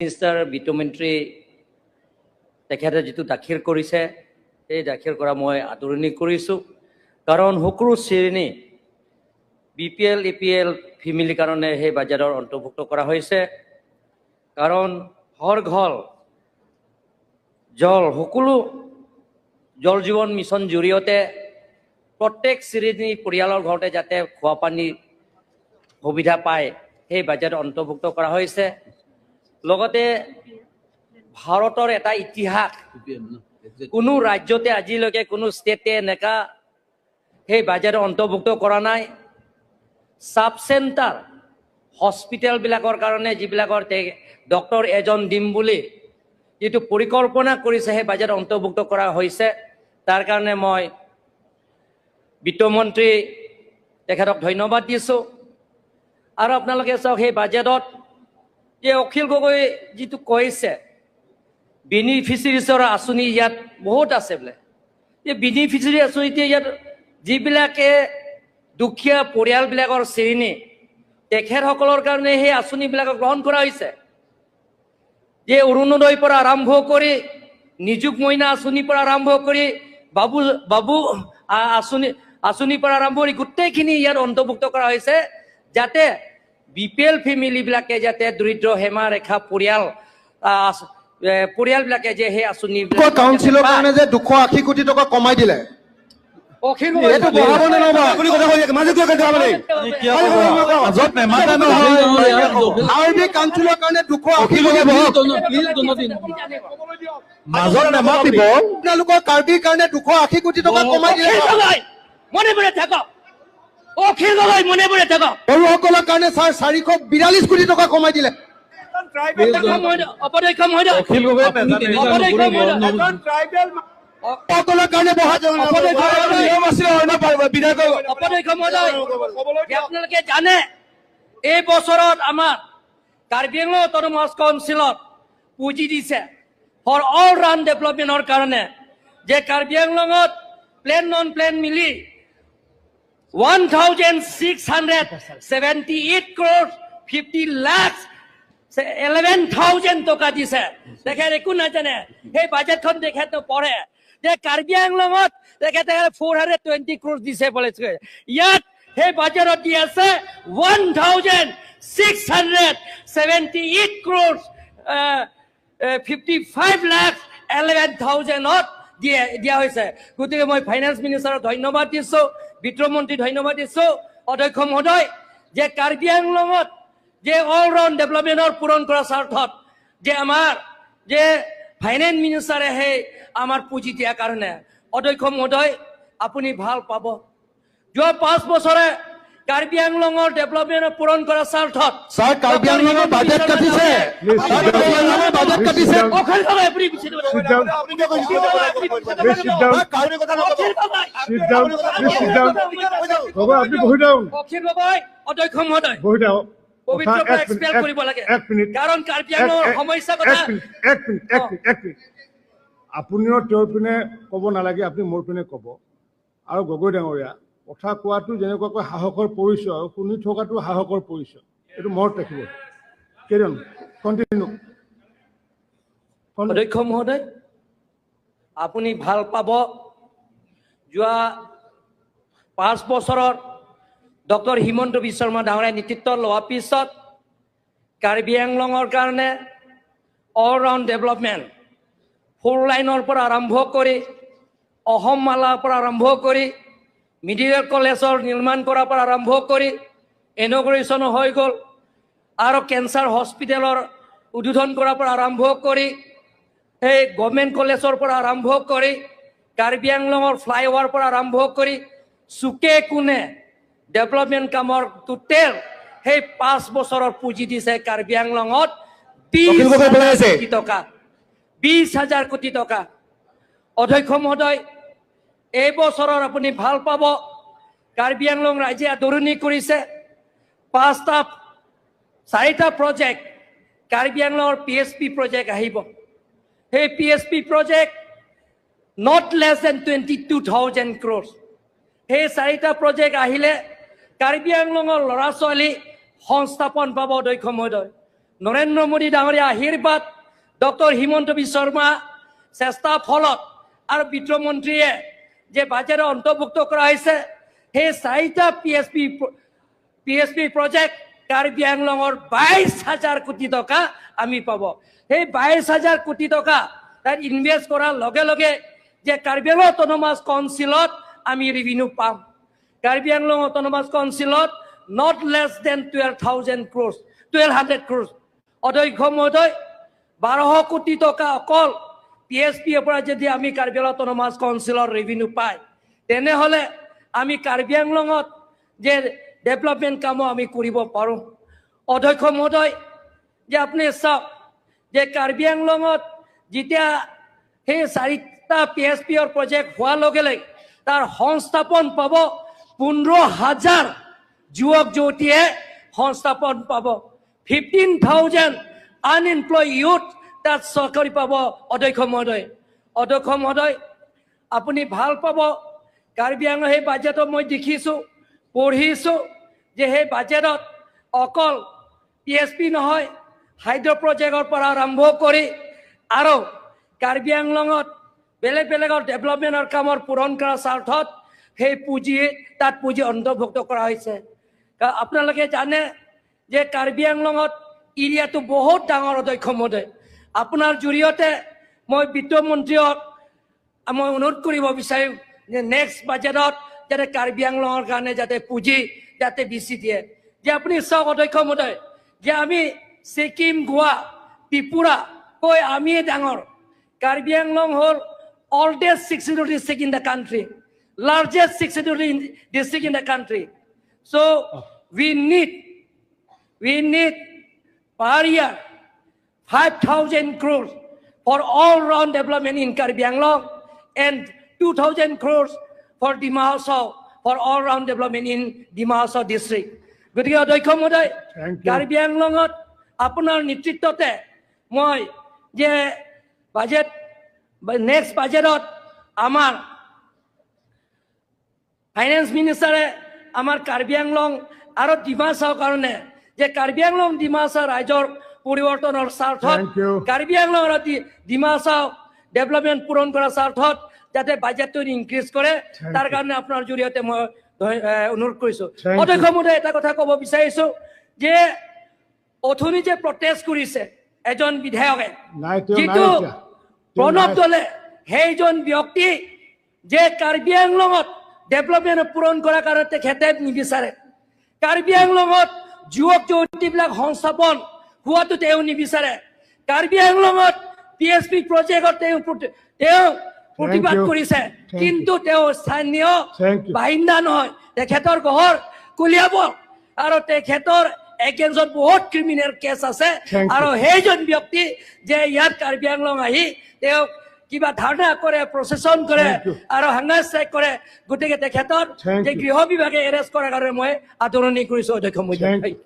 Minister, বিত্তমন্ত্ৰী তেখেতে যিটো দাখিল কৰিছে, সেই দাখিল কৰা মই আদৰণি কৰিছোঁ। কাৰণ সকলো শ্ৰেণী বিপিএল, এপিএল ফেমিলিৰ কাৰণে সেই বাজেটৰ অন্তৰ্ভুক্ত কৰা হৈছে। কাৰণ হৰ ঘৰ জল, সকলো জল জীৱন মিছন জৰিয়তে প্ৰত্যেক শ্ৰেণী পৰিয়ালৰ ঘৰতে যাতে খোৱা পানী সুবিধা পায়, সেই বাজেট অন্তৰ্ভুক্ত কৰা হৈছে। লগতে ভাৰতৰ এটা ইতিহাস, কোনো ৰাজ্যতে আজিলৈকে কোনো ষ্টেটে এনেকা সেই বাজেট অন্তৰ্ভুক্ত কৰা নাই। চাব চেণ্টাৰ হস্পিটেলবিলাকৰ কাৰণে যিবিলাকৰ ডক্টৰ এজন দিম বুলি যিটো পৰিকল্পনা কৰিছে, সেই বাজেট অন্তৰ্ভুক্ত কৰা হৈছে। তাৰ কাৰণে মই বিত্তমন্ত্ৰী তেখেতক ধন্যবাদ দিছোঁ। আৰু আপোনালোকে চাওক, সেই বাজেটত যে অখিল গগৈ যিটো কৈছে বেনিফিচিয়াৰিছৰ আঁচনি ইয়াত বহুত আছে বোলে, এই বেনিফিচিয়াৰী আঁচনিতে ইয়াত যিবিলাকে দুখীয়া পৰিয়ালবিলাকৰ শ্ৰেণী, তেখেতসকলৰ কাৰণে সেই আঁচনিবিলাক গ্ৰহণ কৰা হৈছে। যে অৰুণোদয়ৰ পৰা আৰম্ভ কৰি নিযুত মইনা আঁচনিৰ পৰা আৰম্ভ কৰি বাবু বাবু আঁচনিৰ পৰা আৰম্ভ কৰি গোটেইখিনি ইয়াত অন্তৰ্ভুক্ত কৰা হৈছে, যাতে বিপিএল ফেমিলিবিলাকে, যাতে দৰিদ্ৰ সীমা ৰেখা পৰিয়ালবিলাকে যে সেই আঁচনি কাউন্সিলৰ কাৰণে যে 280 কোটি টকা কমাই দিলে, অখিল এইটো বঢ়াব নে নবঢ়াব? আপুনি কথা কৈ মাজত কিয় কাটিব আপুনি? মাজত নেমাতে নহয়। কাৰ্বি কাউন্সিলৰ কাৰণে 280 অখিল কোটি গগৈ বহক। মাজত নেমাতিব। আপোনালোকৰ কাৰ্বিৰ কাৰণে 280 কোটি টকা কমাই দিলে। অখিল গগৈ মনে মনে থাকক, অখিল গগৈ মনে মনে থাকক। বড়োসকলৰ কাৰণে ছাৰ 442 কোটি টকা কমাই দিলে। অপদক্ষ মহোদয়, অখিল গগৈ অপদক্ষ মহোদয়, সকলৰ কাৰণে বঢ়াই নিয়ম আছিলে হয় ন বিধায়ক? অপদক্ষ মহোদয়, আপোনালোকে জানে এই বছৰত আমাৰ কাৰ্বি আংলং অট'নমাছ কাউন্সিলত পুঁজি দিছে ফৰ অল ৰাউণ্ড ডেভেলপমেণ্টৰ কাৰণে, যে কাৰ্বি আংলঙত প্লেন নন প্লেন মিলি 1678 crore 50 lakh 11,000 টকা দিছে। তেখেত একো নাজানে, সেই বাজেটখন তেখেত পঢ়ে যে কাৰ্বি আংলঙত তেখেতে 420 ক্ৰ'ৰ দিছে বোলে। ইয়াত সেই বাজেটত দি আছে 1678 crore 55 lakh 11,000ত দিয়া হৈছে। গতিকে মই ফাইনেন্স মিনিষ্টাৰক ধন্যবাদ দিছোঁ, বিত্তমন্ত্ৰী ধন্যবাদ দিছোঁ, অধ্যক্ষ মহোদয়, যে কাৰ্বি আংলঙত যে অল ৰাউণ্ড ডেভেলপমেণ্টৰ পূৰণ কৰাৰ স্বাৰ্থত যে আমাৰ যে ফাইনেন্স মিনিষ্টাৰে সেই আমাৰ পুঁজি দিয়াৰ কাৰণে। অধ্যক্ষ মহোদয়, আপুনি ভাল পাব, যোৱা 5 বছৰে কাৰ্বি আংলঙৰ ডেভেলপমেণ্ট পূৰণ কৰাৰ স্বাৰ্থত ছাৰ, কাৰ্বি আংলঙৰ বাজেট কাটিছে, কাৰ্বি আংলঙৰ বাজেট কাটিছে। অখিল গগৈ, আপুনি পিছে দিব। Sit down. Please sit down. Akhil Gogoi. Sit down. Please sit down. Gogoi, আপুনি বহি দিয়ক। অখিল গগৈ, অধ্যক্ষ মহোদয়, বহি দিয়ক। পবিত্ৰ কথা পৰা এক এক্সপেল মিনিট, কৰিব লাগে, এক মিনিট। কাৰণ কাৰ্বি আংলঙৰ সমস্যা কথা। এক মিনিট, এক মিনিট, এক মিনিট, এক মিনিট। আপুনিও তেওঁৰ পিনে ক'ব নালাগে, আপুনি মোৰ পিনে ক'ব। আৰু গগৈ ডাঙৰীয়া, কথা কোৱাটো যেনেকুৱাকৈ সাহসৰ পৰিচয়, শুনি থকাটো সাহসৰ পৰিচয়, এইটো মনত ৰাখিব। কেইজন কণ্টিনিউ। অধ্যক্ষ মহোদয়, আপুনি ভাল পাব, যোৱা 5 বছৰত ডক্টৰ হিমন্ত বিশ্ব শৰ্মা ডাঙৰীয়াই নেতৃত্ব লোৱাৰ পিছত কাৰ্বি আংলঙৰ কাৰণে অল ৰাউণ্ড ডেভেলপমেণ্ট, ফ'ৰ লাইনৰ পৰা আৰম্ভ কৰি অসম মালাৰ পৰা আৰম্ভ কৰি মেডিকেল কলেজৰ নিৰ্মাণ কৰাৰ পৰা আৰম্ভ কৰি ইনঅগুৰেশ্যনো হৈ গ'ল, আৰু কেঞ্চাৰ হস্পিটেলৰ উদ্বোধন কৰাৰ পৰা আৰম্ভ কৰি সেই গভৰ্ণমেণ্ট কলেজৰ পৰা আৰম্ভ কৰি কাৰ্বি আংলঙৰ ফ্লাইঅভাৰ পৰা আৰম্ভ কৰি চুকে কোণে ডেভেলপমেণ্ট কামৰ টোটেল সেই 5 বছৰৰ পুঁজি দিছে কাৰ্বি আংলঙত 20 অখিল গগৈ পলাই হাজাৰ আছে। কোটি টকা, 20 হাজাৰ কোটি টকা। অধ্যক্ষ মহোদয়, এই বছৰৰ আপুনি ভাল পাব, কাৰ্বি আংলং ৰাইজে আদৰণি কৰিছে। পাঁচটা, চাৰিটা প্ৰজেক্ট কাৰ্বি আংলঙৰ পিএছপি প্ৰজেক্ট আহিব। সেই PSP project not less than 22,000 crore। সেই চাৰিটা প্ৰজেক্ট আহিলে কাৰ্বি আংলঙৰ ল'ৰা ছোৱালী সংস্থাপন পাব। অধ্যক্ষ মহোদয়, নৰেন্দ্ৰ মোদী ডাঙৰীয়া আশীৰ্বাদ, ডক্টৰ হিমন্ত বিশ্ব শৰ্মা চেষ্টাৰ ফলত আৰু বিত্তমন্ত্ৰীয়ে যে বাজেটত অন্তৰ্ভুক্ত কৰা হৈছে, সেই চাৰিটা P S P project Karbi আংলঙৰ 22 হাজাৰ কোটি টকা আমি পাব। সেই 22 হাজাৰ কোটি টকা তাত ইনভেষ্ট কৰাৰ লগে লগে যে কাৰ্বি আংলং অট'নমাছ কাউন্সিলত আমি ৰেভিনিউ পাম। কাৰ্বি আংলং অট'নমাছ কাউন্সিলত not less than 12,000 crores, 1,200 crores। অধ্যক্ষ মহোদয়, 1,200 কোটি টকা অকল পি এছ পিৰ পৰা যদি আমি কাৰ্বি আংলং অট'নমাছ কাউন্সিলৰ ৰেভিনিউ পায়, তেনেহ'লে আমি কাৰ্বি আংলঙত যে ডেভেলপমেণ্ট কামো আমি কৰিব পাৰোঁ। অধ্যক্ষ মহোদয়, যে আপুনি চাওক যে কাৰ্বি আংলঙত যেতিয়া সেই চাৰিটা পি এছ পিৰ প্ৰজেক্ট হোৱাৰ লগে লগে তাৰ সংস্থাপন পাব, 15 হাজাৰ যুৱক যুৱতীয়ে সংস্থাপন পাব। 15,000 আনএমপ্লয় ইউথ তাত চাকৰি পাব। অধ্যক্ষ মহোদয়, অধ্যক্ষ মহোদয়, আপুনি ভাল পাব, কাৰ্বি আংলং সেই বাজেটত মই দেখিছোঁ, পঢ়িছোঁ যে সেই বাজেটত অকল পি এছ পি নহয়, হাইড্ৰ' প্ৰজেক্টৰ পৰা আৰম্ভ কৰি আৰু কাৰ্বি আংলঙত বেলেগ বেলেগৰ ডেভেলপমেণ্টৰ কামৰ পূৰণ কৰাৰ স্বাৰ্থত সেই পুঁজি তাত পুঁজি অন্তৰ্ভুক্ত কৰা হৈছে। আপোনালোকে জানে যে কাৰ্বি আংলঙত এৰিয়াটো বহুত ডাঙৰ। অধ্যক্ষ মহোদয়, আপোনাৰ জৰিয়তে মই বিত্তমন্ত্ৰীক মই অনুৰোধ কৰিব বিচাৰিম যে নেক্সট বাজেটত যাতে কাৰ্বি আংলঙৰ কাৰণে যাতে পুঁজি যাতে বেছি দিয়ে। যে আপুনি চাওক অধ্যক্ষ মহোদয়, যে আমি ছিকিম, গোৱা, ত্ৰিপুৰা কৈ আমিয়ে ডাঙৰ। কাৰ্বি আংলং হ'ল oldest 62 district in the country, largest 62 district in the country. So we need per year 5,000 crores for all round development in Karbi Anglong and 2,000 crores for Dima Hasao, for all round development in Dima Hasao district. গতিকে অধ্যক্ষ মহোদয়, Thank you. Karbi আংলঙত আপোনাৰ নেতৃত্বতে মই যে budget, next বাজেটত আমাৰ finance মিনিষ্টাৰে আমাৰ কাৰ্বি আংলং আৰু ডিমাচাৰ কাৰণে যে কাৰ্বি আংলং, ডিমাচা ৰাইজৰ পৰিৱৰ্তনৰ স্বাৰ্থত, Thank you. Karbi Anglong আৰু ডিমাচা ডেভেলপমেণ্ট পূৰণ কৰাৰ স্বাৰ্থত যাতে বাজেটটো ইনক্ৰিজ কৰে, Thank তাৰ you. কাৰণে আপোনাৰ জৰিয়তে মই অনুৰোধ কৰিছো। Thank you. অধ্যক্ষ মহোদয়, এটা কথা ক'ব বিচাৰিছো যে অথনি যে প্ৰটেষ্ট কৰিছে এজন বিধায়কে, নাই, তেওঁ নাই। যিটো এতিয়া তেওঁ প্ৰণৱ নাই। দলে, সেইজন ব্যক্তি যে কাৰ্বি আংলঙত ডেভেলপমেণ্ট পূৰণ কৰাৰ কাৰণে তেখেতে নিবিচাৰে, কাৰ্বি আংলঙত যুৱক যুৱতীবিলাক সংস্থাপন হোৱাটো তেওঁ নিবিচাৰে, কাৰ্বি আংলঙত পি এছ পি প্ৰজেক্টত তেওঁ প্ৰতিবাদ you. কৰিছে, Thank you. কিন্তু তেওঁ স্থানীয় Thank you. বাসিন্দা নহয়। তেখেতৰ ঘৰ কলিয়াবৰ আৰু তেখেতৰ এগেইনষ্টত বহুত ক্ৰিমিনেল কেছ আছে। Thank you. আৰু সেইজন ব্যক্তি যে ইয়াত কাৰ্বি আংলং আহি তেওঁ কিবা ধাৰণা কৰে, প্ৰচেছন কৰে Thank you. আৰু হাংগাৰ ষ্ট্ৰাইক কৰে, গতিকে তেখেতৰ Thank যে you. গৃহ বিভাগে এৰেষ্ট কৰাৰ কাৰণে মই আদৰণি কৰিছো, অধ্যক্ষ মহোদয়। Thank you.